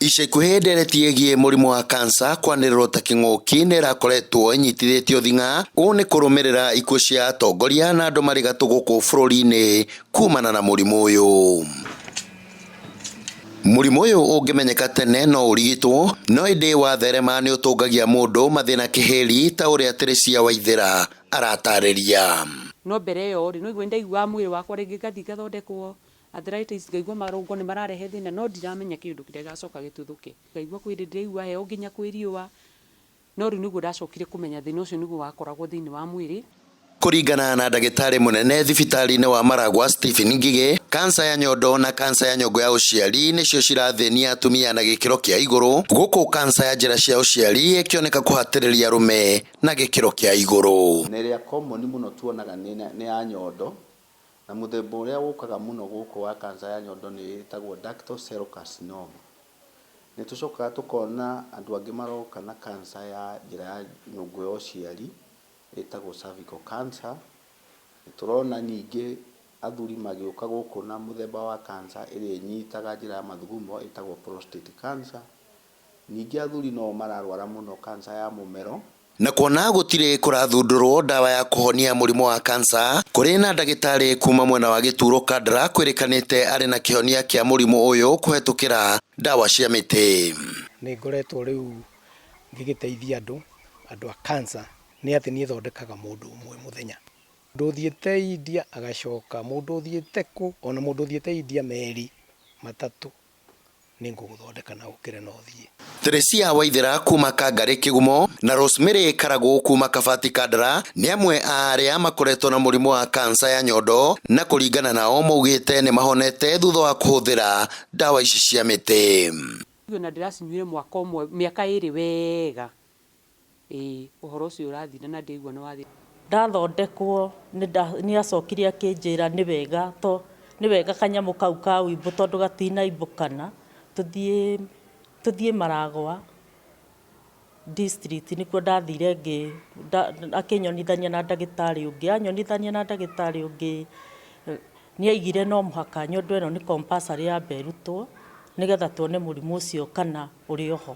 Ica ikuhĩ ndereti ĩgiĩ mũrimũ wa kansa kwanĩrĩrwo ta kĩng'ũki nĩ ĩrakoretwo ĩnyitithĩtio thing'a. Ũũ nĩ kũrũmĩrĩra ikuũ cia atongoria na andũ marĩ gatũ gũkũ bũrũri-inĩ kumana na mũrimũ ũyũ. Mũrimũ ũyũ ũngĩmenyeka tene no ũrigitwo, no ĩndĩ watherema nĩ ũtũngagia mũndũ mathĩna kĩhĩri ta ũrĩa Teresia Waithera aratarĩria. No mbere ĩyo rĩ, no igua nĩndaiguaga mwĩrĩ wakwa rĩngĩ ngathiĩ ngathondekwo arthritis, ngaigua marũngo nĩ mararehe thĩna no ndiramenya kĩũndũ kĩrĩa gĩgacoka gĩtuthũke. Ngaigua kwĩ hĩndĩ ndĩraigua heho nginya kwĩ riũa, no rĩu nĩguo ndacokire kũmenya thĩna ũcio nĩguo wakoragwo thĩinĩ wa mwĩrĩ. Kũringana na ndagĩtarĩ mũnene thibitarĩ-inĩ wa Maragua Stephen Ngigĩ, kansa ya nyondo na kansa ya nyongo ya ũciari nĩcio cirathĩnia atumia na gĩkĩro kĩa igũrũ, gũkũ kansa ya njĩra cia ũciari ĩkĩoneka kũhatĩrĩria arũme na gĩkĩro kĩa igũrũ. Na ĩrĩa common mũno tuonaga nĩ ya nyondo, na mũthemba ũrĩa ũkaga mũno gũkũ wa cancer ya nyondo nĩ ĩtagwo ductal cell carcinoma. Nĩ tũcokaga tũkona andũ angĩ maroka na cancer ya njĩra ya nyũngũ ya ũciari ĩtagwo cervical cancer. Nĩ tũrona ningĩ athuri magĩũka gũkũ na mũthemba wa cancer ĩrĩa ĩnyitaga njĩra ya mathugumo ĩtagwo prostate cancer. Ningĩ athuri no mararwara mũno cancer ya mũmero. Na kuona gũtirĩ kũrathundũrwo ndawa ya kũhonia mũrimũ wa kansa, kũrĩ na ndagĩtarĩ kuma mwena wa Gĩturo Kandara kwĩrĩkanĩte arĩ na kĩhonia kĩa mũrimũ ũyũ kũhetũkĩra ndawa cia mĩtĩ. Nĩ ngoretwo rĩu ngĩgĩteithia andũ, andũ a cancer, nĩ atĩ niĩ thondekaga mũndũ ũmwe mũthenya. Mũndũ ũthiĩte India agacoka, mũndũ ũthiĩte kũ, ona mũndũ ũthiĩte India merĩ matatũ, nĩ ngũgũthondeka na ũkĩre na ũthiĩ. Teresia Waithera kuma Kangarĩ Kĩgumo na Rosemary Karagũ kuma Kabati Kandara nĩ amwe a arĩa makoretwo na mũrimũ wa kansa ya nyondo na kũringana nao maugĩte nĩ mahonete thutha wa kũhũthĩra ndawa ici cia mĩtĩ. Na ndĩracinyuire mwaka ũmwe, mĩaka ĩrĩ wega. Ĩĩ, ũhoro ũcio ũrathira na ndĩigua nĩ wathira. Ndathondekwo nĩ acokire akĩnjĩra nĩ wega to nĩ wega kanyamũ kau ka ũimbo tondũ gatinaibũkana, tũthiĩ Maragwa district nĩkuo ndathire akĩnyonithania na ndagĩtarĩ ũngĩ, anyonithania na ndagĩtarĩ ũngĩ nĩ aigire no mũhaka nyondo ĩno nĩ compulsory yambe ĩrutwo nĩgetha tuone mũrimũ ũcio kana ũrĩ oho.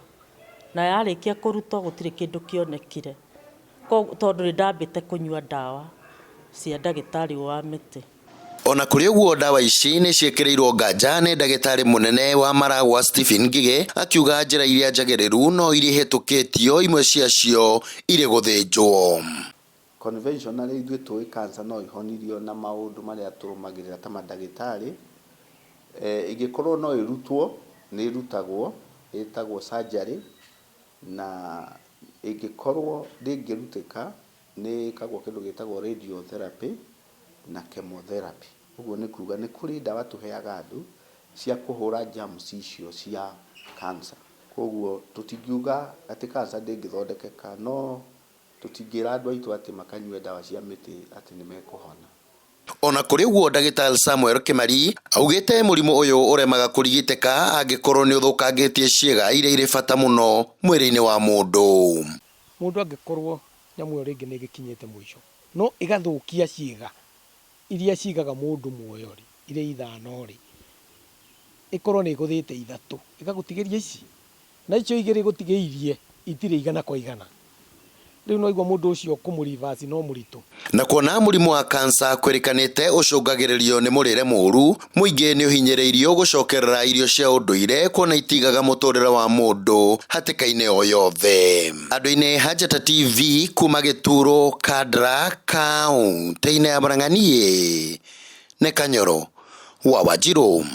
Na yarĩkia kũrutwo gũtirĩ kĩndũ kĩonekire tondũ nĩ ndambĩte kũnyua ndawa cia ndagĩtarĩ wa mĩtĩ. Ona kũrĩ ũguo ndawa ici nĩ ciĩkĩrĩirwo nganja nĩ ndagĩtarĩ mũnene wa Maragua Stephen Ngigĩ akiuga njĩra iria njagĩrĩru no iria ihĩtũkĩtio imwe ciacio irĩ gũthĩnjwo. Conventionally ithuĩ tũĩ cancer no ĩhonirio na maũndũ marĩa tũrũmagĩrĩra ta mandagĩtarĩ. Ĩngĩkorwo no ĩrutwo nĩ ĩrutagwo, ĩtagwo surgery, na ĩngĩkorwo ndĩngĩrutĩka nĩ ĩkagwo kĩndũ gĩtagwo radiotherapy na chemotherapy. Ũguo nĩ kuga nĩ kũrĩ ndawa tũheaga andũ cia kũhũra germs icio cia cancer. Koguo tũtingiuga atĩ cancer ndĩngĩthondekeka, no tũtingĩra andũ aitũ atĩ makanyue ndawa cia mĩtĩ atĩ nĩ mekũhona. Ona kũrĩ ũguo ndagĩtarĩ Samuel Kĩmari augĩte mũrimũ ũyũ ũremaga kũrigitĩka angĩkorwo nĩ ũthũkangĩtie ciĩga iria irĩ bata mũno mwĩrĩ-inĩ wa mũndũ. Mũndũ angĩkorwo nyamũ ĩyo rĩngĩ nĩ ĩgĩkinyĩte mũico, no ĩgathũkia ciĩga iria cigaga mũndũ muoyo rĩ, irĩ ithano rĩ, ĩkorwo nĩ ĩgũthĩte ithatũ, ĩgagũtigĩria ici, na icio igĩrĩ ĩgũtigĩirie itirĩ igana kwa igana. Rĩu no igua mũndũ ũcio kũmũ-reverse no mũritũ. Na kuona mũrimũ wa kansa kwĩrĩkanĩte ũcũngagĩrĩrio nĩ mũrĩre mũru, mũingĩ nĩ ũhinyĩrĩirio gũcokerera irio cia ũndũire kuona itigaga mũtũrĩre wa mũndũ hatĩka-inĩ o yothe. Andũ-inĩ ha Njata TV kuma Gĩturo, Kandara, kaũntĩ-inĩ ya Murang'a, niĩ nĩ Kanyoro wa Wanjirũ.